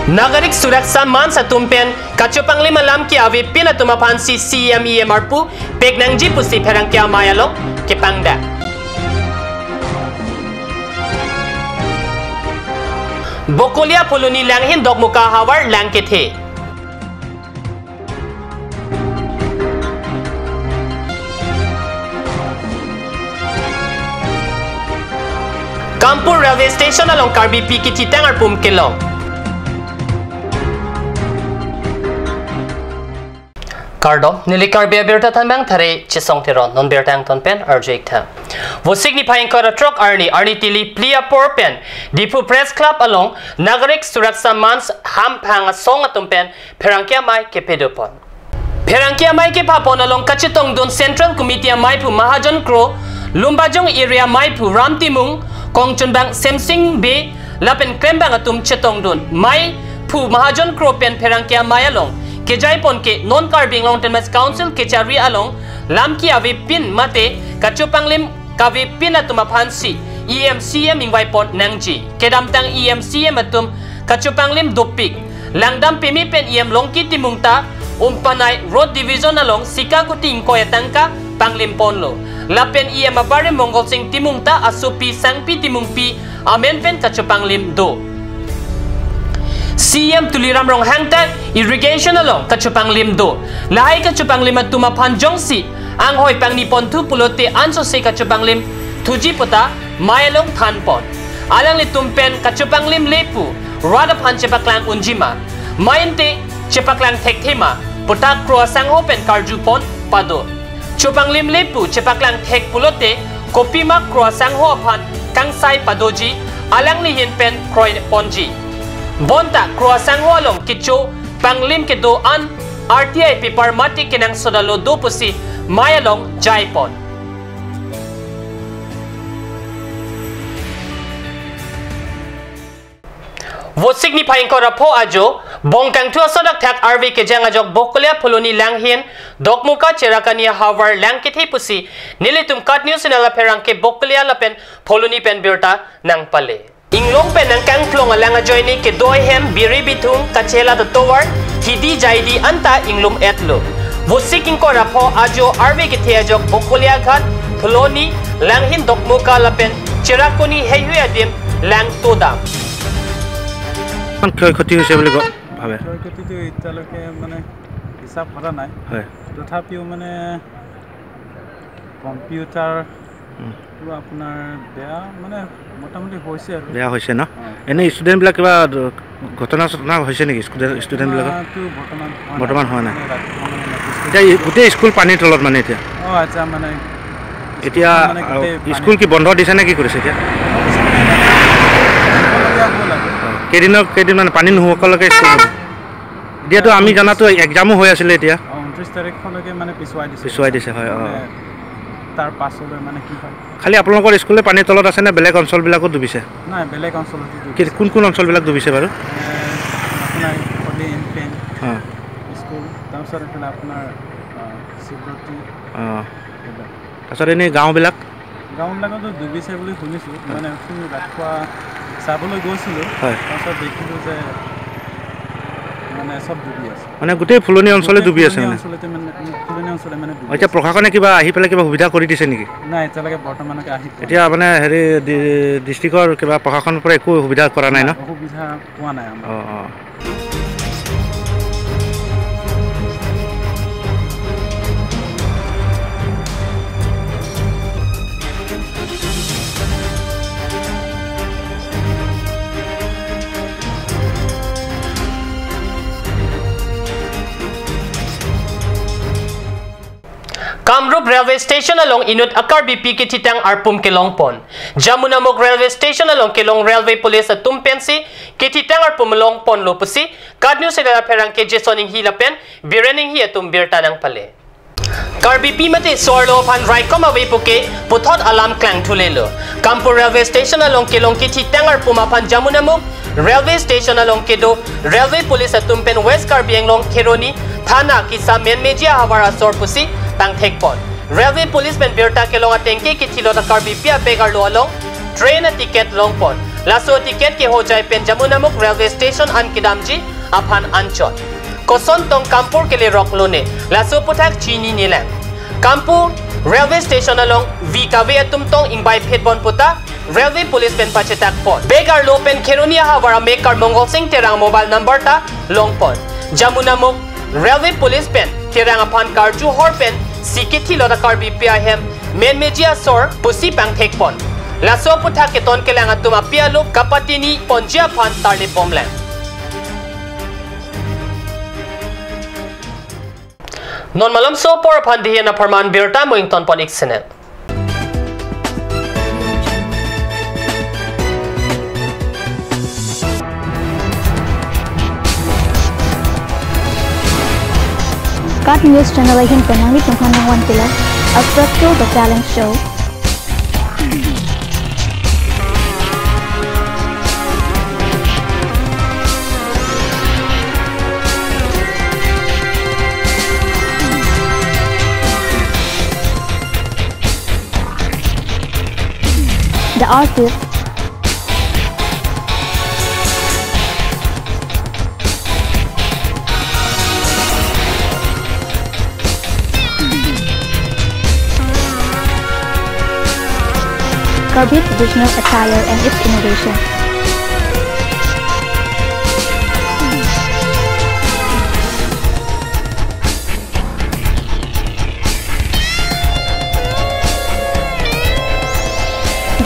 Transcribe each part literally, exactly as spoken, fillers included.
Nagarik Suraksha Manch atum pen kachopanglim alam ke-avepin atum aphansi C M E M arpu pek nangji pusi pherangke amei along kepangdak. Bokolia Phuloni Langhin Dokmoka havar lang kethe. Kampur Railway Station along Karbipi kethitang arpum kelong. Kardom, neli Karbi abirta thanbang thare Chesong Teron, non birta angton pen arju-ik tha. Vosik niphai ingkoi ra throk arni, arni tili phli apor pen Diphu Press Club along Nagarik Suraksha Manch hamphang asong atum pen pherangke amei kepadopon. Pherangke amei kephapon along kachetongdun Central Committee ameiphu Mahajon Kro, Lumbajong area ameiphu Ram Timung, kongchunbang Semsing Bey, lapen klembang atum chetongdun. Meiphu Mahajon Kro pen pherangke amei along kejaipon ke non Karbi Anglong Autonomous Council kechari along lam ke-avepin mate kachopanglim kavepin atum aphansi E M C M ingvaipon nangji. Kedamtang E M C M atum kachopanglim dopik. Langdam peme pen E M Longki Timung ta Umpanai Road Division along sika kuti ingkoi atangka panglimpon lo. Lapen E M abarim Mongol Sing Timung ta asopi Sangpi Timungpi amen pen kachopanglim do. C M Tuliram Ronghang ta irrigation along kachopanglim do. Lahai kachopanglim atum aphan jongsi anghoi pangniponthu pulote ansose kachopanglim thuji puta mei along thanpon. Alanglitum pen kachopanglim le pu rat aphan chepaklang unji ma, mei ante chepaklang thekthe ma puta Kro asangho pen karjupon pado. Chopanglim le pu chepaklang thek pulote kopima Kro asangho aphan kangsai padoji, alangli ahin pen kroiponji. Bonta Kro asangho along kechopanglim kedo an R T I paper mate kenangsot alo do pusi mei along jaipon. Vosik niphai ingkoi ra pho ajo, bongkangthu asodak thak arve kejang ajok Bokolia Phuloni Langhin Dokmoka Cherakani havar lang kethe pusi nelitum KAT News Channel apherangke Bokolia lapen Phuloni pen birta nangpale. Inglong pen nangkangplong alang ajoine kedo ahem biri bithung kachelat atovar hidi jaidi anta inglum-etlo. Vosik ingkoi ra pho ajo arve kethe ajok Bokolia Ghat, Phuloni, Langhin Dokmoka lapen Cherakani heihui adim lang todam. কিমান ক্ষয় ক্ষতি হৈছে বুলি ক-, ভাবে? ক্ষয় ক্ষতিটো এতিয়ালৈকে মানে হিচাপ কৰা নাই। হয়। তথাপিও মানে কম্পিউটাৰ উম। টো আপোনাৰ বেয়া মানে মোটামুটি হৈছে আৰু। বেয়া হৈছে ন? হয়। এনে ষ্টুডেণ্টবিলাক কিবা দ-, ঘটনা চটনা হৈছে নেকি ষ্টুডেণ্ট, ষ্টুডেণ্টবিলাকৰ? ঘটনাটো বৰ্তমান হোৱা নাই। বৰ্তমান হোৱা নাই। মানে ৰাতিপুৱা মানে নটিচ এতিয়া এই কৰিছিলোঁ। গোটেই স্কুল পানীৰ তলত মানে এতিয়া? অ, আচ্ছা, মানে এতিয়া, স্কুলখন মানে আ, গোটেই পানী স্কুল কি বন্ধ দিছে নে কি কৰিছে এতিয়া? বন্ধ দিছে মানে ৰাতিপুৱা যাবলগীয়া হ'ল আৰু। অ, কেইদিনৰ, কেইদিন মানে পানী নোহোৱালৈকে স্কুল বন্ধ? এতিয়াতো আমি জানাতো এক্সামো হৈ আছিলে এতিয়া। অ, ঊনত্ৰিশ তাৰিখলৈকে মানে পিছুৱাই দিছে। পিছুৱাই দিছে, হয়, অ। মানে তাৰ পাছলৈ মানে কি হয়? খালি আপোনালোকৰ স্কুলে পানীৰ তলত আছে নে বেলেগ অঞ্চলবিলাকো ডুবিছে? নাই, বেলেগ অঞ্চলতো কি, ডুবিছে। কোন কোন অঞ্চলবিলাক ডুবিছে বাৰু? এ, আপোনাৰ ইফালে এম পি এন অ। স্কুল, তাৰপিছত এইফালে আপোনাৰ, অ, শিৱৰতী অ। এইবিলাক। তাৰপিছত এনেই গাঁওবিলাক? গাঁওবিলাকতো ডুবিছে বুলি শুনিছোঁ। হয়। মানে শুনি ৰাতিপুৱা চাবলৈ গৈছিলোঁ। হয়। তাৰপিছত দেখিলোঁ যে মানে চব ডুবি আছে। মানে গোটেই ফুলনি অঞ্চলে গোটেই ডুবি আছে ফুলনি মানে? অঞ্চলতে মানে, ফুলনি অঞ্চলে মানে ডুবি অ, এতিয়া আছে। প্ৰশাসনে কিবা আহি পেলাই কিবা সুবিধা কৰি দিছে নেকি? নাই, এতিয়ালৈকে বৰ্তমানলৈকে আহি পোৱা নাই। এতিয়া মানে হেৰি ডি-, ডিষ্ট্ৰিক্টৰ কিবা প্ৰশাসনৰ পৰা একো সুবিধা কৰা নাই ন? নাই, অসুবিধা পোৱা নাই আমাৰ। অ, অ। Kamrup Railway Station along inut a-Karbipi kethitang arpum kelongpon. Jamunamukh Railway Station along kelong Railway Police atum pensi kethitang arpum longponlo pusi KAT News Channel apherangke Jason Inghi lapen Biren Inghi atum birta nangpale. Karbipi mate so-arlo aphan raikom ave puke puthot alam klangthulelo. Kampur Railway Station along kelong kethitang arpum aphan Jamunamukh Railway Station along kedo Railway Police atum pen West Karbi Anglong Kheroni Thana kisa menmeji ahavar asor pusi tangthekpon. Railway Police pen birta kelong atengke kethilot a-Karbipi abag arlo along train a-ticket longpon. Laso ticket kehojai pen Jamunamukh railway station an kedamji aphan anchot. Koson tong Kampur kelerok lone, laso aputhak chini nilang. Kampur railway station along vi kave atum tong ingbai phet bon puta railway police pen pachetak pon. Bek arlo pen Kheroni ahavar amek Karmongol Sing Terang mobile number ta long pon. Jamunamukh railway police pen Terang aphan karju hor pen si kithi lo ta Karbipi ahem menmeji asor pusi pangthek pon. Laso aputhak keton kelang atum api alup kapatini ponji aphan tarlip bomlang. Non malomso apor aphan dihen apharman birta mo ington pon ik sene. KAT News Channel ahin pen nanglitum aphan nangvan pilo Aspecto the Talent Show. The Artist. Karbi traditional attire and its innovation.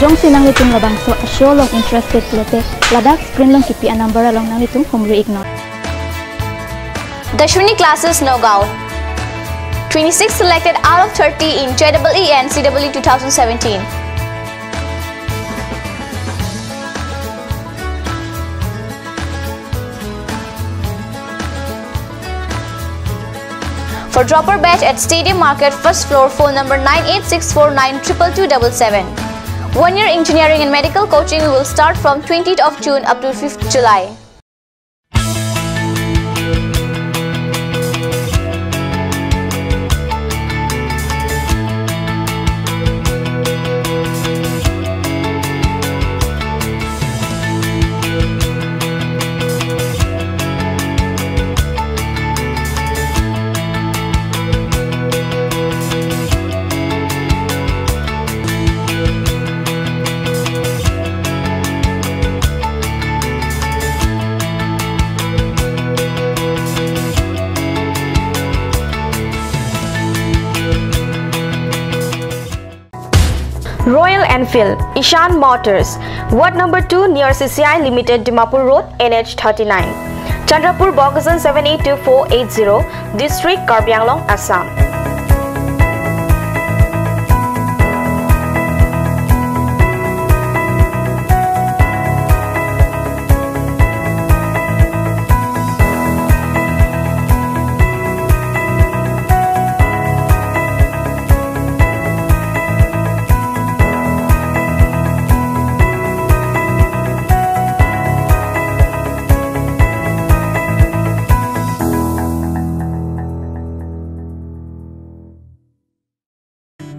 Jongsi nanglitum labangso a-show along interested pulote, ladak screen along kipi a-number along nanglitum humri iknon. Dashwini Classes, Nagaon. Twenty-six selected out of thirty in J E E and C E E two thousand seventeen. For dropper batch at Stadium Market, first floor, phone number nine eight six four nine triple two double seven. One year engineering and medical coaching will start from twentieth of June up to fifth July. Royal Enfield, Ishan Motors, Ward number two near C C I Limited, Dimapur Road, N H thirty-nine, Chandrapur, Bokajan seven eight two four eight zero, District, Karbi Anglong, Assam.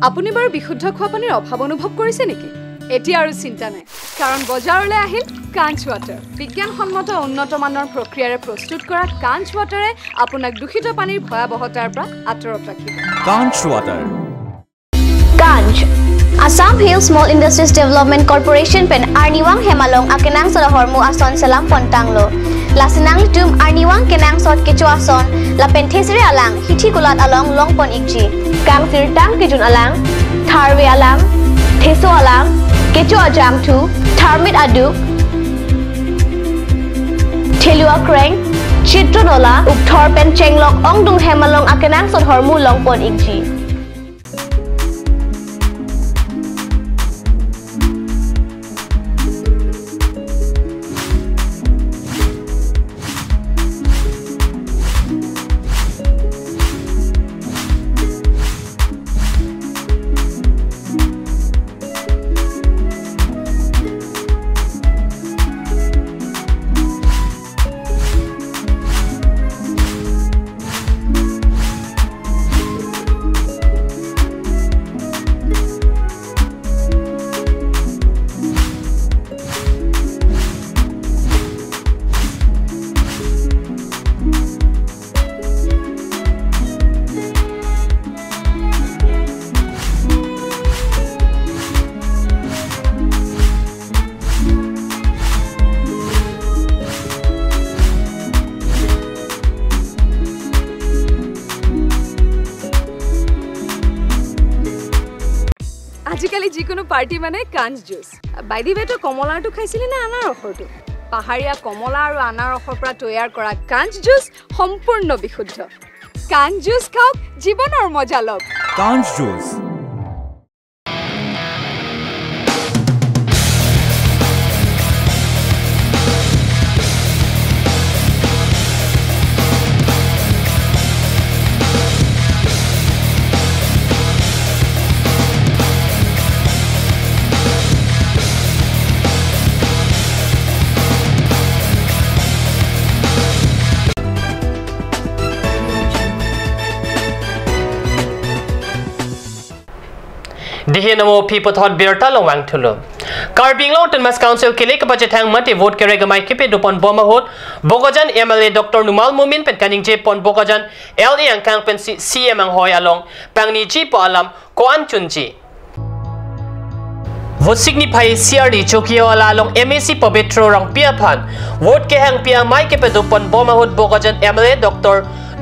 আপুনি বাৰু বিশুদ্ধ খোৱা পানীৰ অভাৱ অনুভৱ কৰিছে নেকি? এতিয়া আৰু চিন্তা নাই, কাৰণ বজাৰলৈ আহিল কাঞ্চ ৱাটাৰ। বিজ্ঞানসন্মত উন্নত মানৰ প্ৰক্ৰিয়াৰে প্ৰস্তুত কৰা কাঞ্চ ৱাটাৰে আপোনাক দূষিত পানীৰ ভয়াৱহতাৰ পৰা আঁতৰত ৰাখিব। Kanch Water. Kanch, Assam Hill Small Industries Development Corporation pen Arnivang hem along akenangsot ahormu ason selam pon tanglo. Lasi nanglitum Arnivang kenangsot kecho ason lapen thesere alang hithi kulat along long pon ikji. Kangsirtang kejun alang, tharve alang, theso alang, kecho ajangthu, tharmit aduk, thelu akreng, chitron ola, ukthor pen chenglok ongdung hem along akenangsot ahormu long pon ikji. Party মানে কাঞ্চ juice. By the ৱে, তই কমলাৰটো খাইছিলি নে আনাৰসৰটো? পাহাৰীয়া কমলা আৰু আনাৰসৰ পৰা তৈয়াৰ কৰা কাঞ্চ জুচ সম্পূৰ্ণ বিশুদ্ধ। কাঞ্চ জুচ খাওক, জীৱনৰ মজা লওক। কাঞ্চ juice. Dihin amo aphi puthot birta along vangthulo. Karbi Anglong Autonomous Council kelik kepachethang mate vote kerek amei kepadopon bom ahut Bokajan M L A Doctor Numal Momin pen kaningje pon Bokajan L A angkang pensi C M anghoi along pangniji pu alam ko-an chunji. Vosik niphai isi arni Chokihola along M A C Pabitra Rongpi aphan vote kehangpi amei kepadopon bom ahut Bokajan M L A Doctor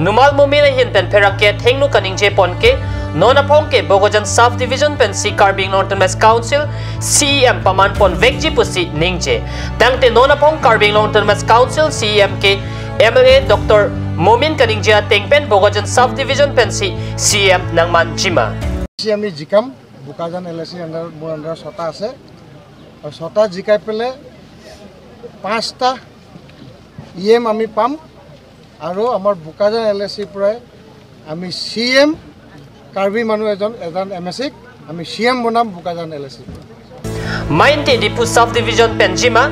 Numal Momin ahin pen pherangke athengno kaningje pon ke non aphong ke Bokajan Sub Division pensi Karbi Anglong Autonomous Council C E M paman pon vekji pusi ningje. Tangte non aphong Karbi Anglong Autonomous Council C E M ke M L A Doctor Momin kaningje ateng pen Bokajan Sub Division pensi C E M nangmanji ma. C E M e jikam, Bokajan L A C under, মোৰ under ছটা আছে। আৰু ছটা জিকাই পেলাই পাঁচটা E M আমি পাম। আৰু আমাৰ বোকাজান এল এ চিৰ পৰাই আমি চি এম, কাৰ্বি মানুহ এজন, এজন এম এ চিক আমি চি এম বনাম বোকাজান এল এ চিৰ পৰা। Mainte Diphu Sub Division penjima,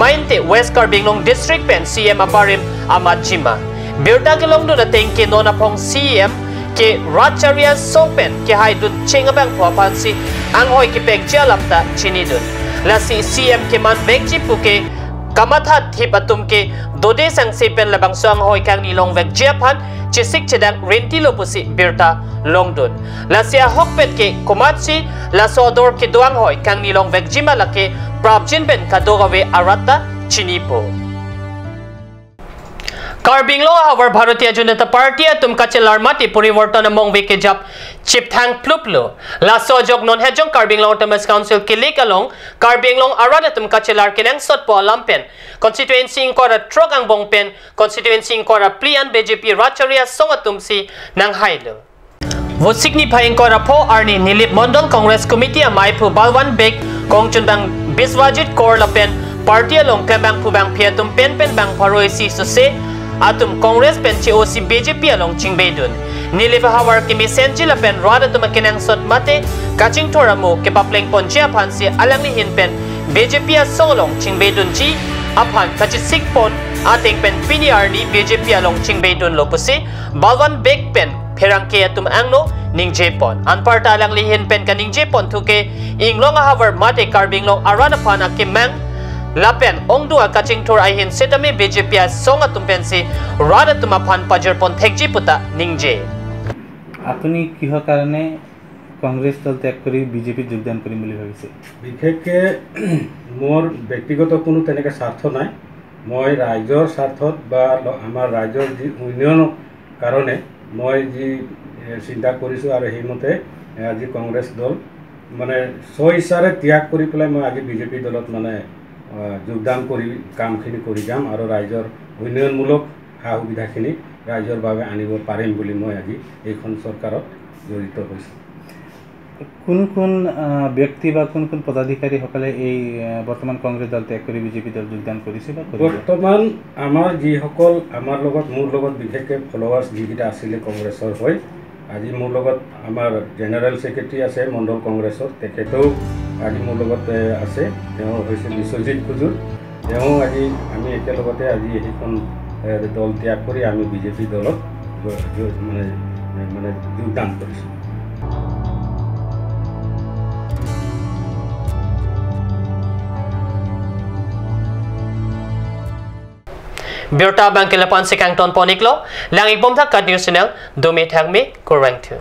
mainte West Karbi Anglong District pen C E M abarim amatjima. Birta kelongdun ateng ke non aphong C E M ke rat chari asong pen kehaidun cheng abangphu aphansi anghoi kepekji alam ta chinidun. Lasi C E M keman vekji pu ke kamatha thip atum ke dode sangse pen labangso anghoi kangni longvekji aphan chesik chedang rentilo pusi birta longdun. Lasi ahokpet ke komatsi laso ador kedo anghoi kangni longvekjima lake prapjin pen kadokave arat ta chinipo. Karbi Anglong ahavar Bharatiya Janata Party atum kachelar mate poriborton among vekejap chipthang pluplo. Laso ajok non hejong Karbi Anglong Autonomous Council kelik along Karbi Anglong arat atum kachelar kenangsotpo alam pen constituency ingkoi ra throk angbong pen constituency ingkoi ra phli an B J P rat chari asong atumsi nanghailo. Vosik niphai ingkoi ra pho arni Nilip Mondol Congress Committee amaiphu Balwan Beg, kongchunbang Biswajit Kaur lapen party along klembangphu bangphi atum penpen bang pharo isi suse atum Congress pen che-osi B J P along chingbeidun. Nilip ahavar kemesenji lapen rat atum akenangsot mate kachingthur amo kepaplengponji aphansi alangli ahin pen B J P asong along chingbeidunji aphan kachesikpon ateng pen pini arni B J P along chingbeidunlo pusi Balwan Beg pen pherangke atum angno ningjepon. Anparta alangli ahin pen kaningjepon thu ke Inglong ahavar mate Karbi Anglong arat aphan akemang lapen ongdung akachingthur ahin setame B J P asong atum pensi rat atum aphan pajirpon thekji puta ningje. আপুনি কিহৰ কাৰণে কংগ্ৰেছ দল ত্যাগ কৰি বিজেপিত যোগদান কৰিম বুলি ভাবিছে? বিশেষকে মোৰ ব্যক্তিগত কোনো তেনেকে স্বাৰ্থ নাই। মই ৰাইজৰ স্বাৰ্থত বা ল-, আমাৰ ৰাইজৰ যি উন্নয়নৰ কাৰণে মই যি, এ, চিন্তা কৰিছোঁ আৰু সেইমতে, এ, আজি কংগ্ৰেছ দল মানে স্ব ইচ্ছাৰে ত্যাগ কৰি পেলাই মই আজি বিজেপি দলত মানে, আ, যোগদান কৰি কামখিনি কৰি যাম আৰু ৰাইজৰ উন্নয়নমূলক সা সুবিধাখিনি ৰাইজৰ বাবে আনিব পাৰিম বুলি মই আজি এইখন চৰকাৰত জড়িত হৈছোঁ। কোন কোন, আহ, ব্যক্তি বা কোন কোন পদাধিকাৰীসকলে এই, আহ, বৰ্তমান কংগ্ৰেছ দল ত্যাগ কৰি বিজেপি দল যোগদান কৰিছে বা কৰিব? বৰ্তমান আমাৰ যিসকল আমাৰ লগত, মোৰ লগত বিশেষকৈ ফল'ৱাৰ্ছ যিকেইটা আছিলে কংগ্ৰেছৰ হৈ, আজি মোৰ লগত আমাৰ জেনেৰেল ছেক্ৰেটাৰী আছে মণ্ডল কংগ্ৰেছৰ, তেখেতেও আজি মোৰ লগত, এ, আছে। তেওঁ হৈছে বিশ্বজিৎ কুজুৰ। তেওঁ আজি আমি একেলগতে আজি সেইখন, এ, দল ত্যাগ কৰি আমি বিজেপি দলত জ-, জ-, মানে, মানে যোগদান কৰিছোঁ। Birta abang ke lapu-an si kangtonpon-iklo, lang-ikbom thak KAT News Channel, dome thakme, kurvangthu.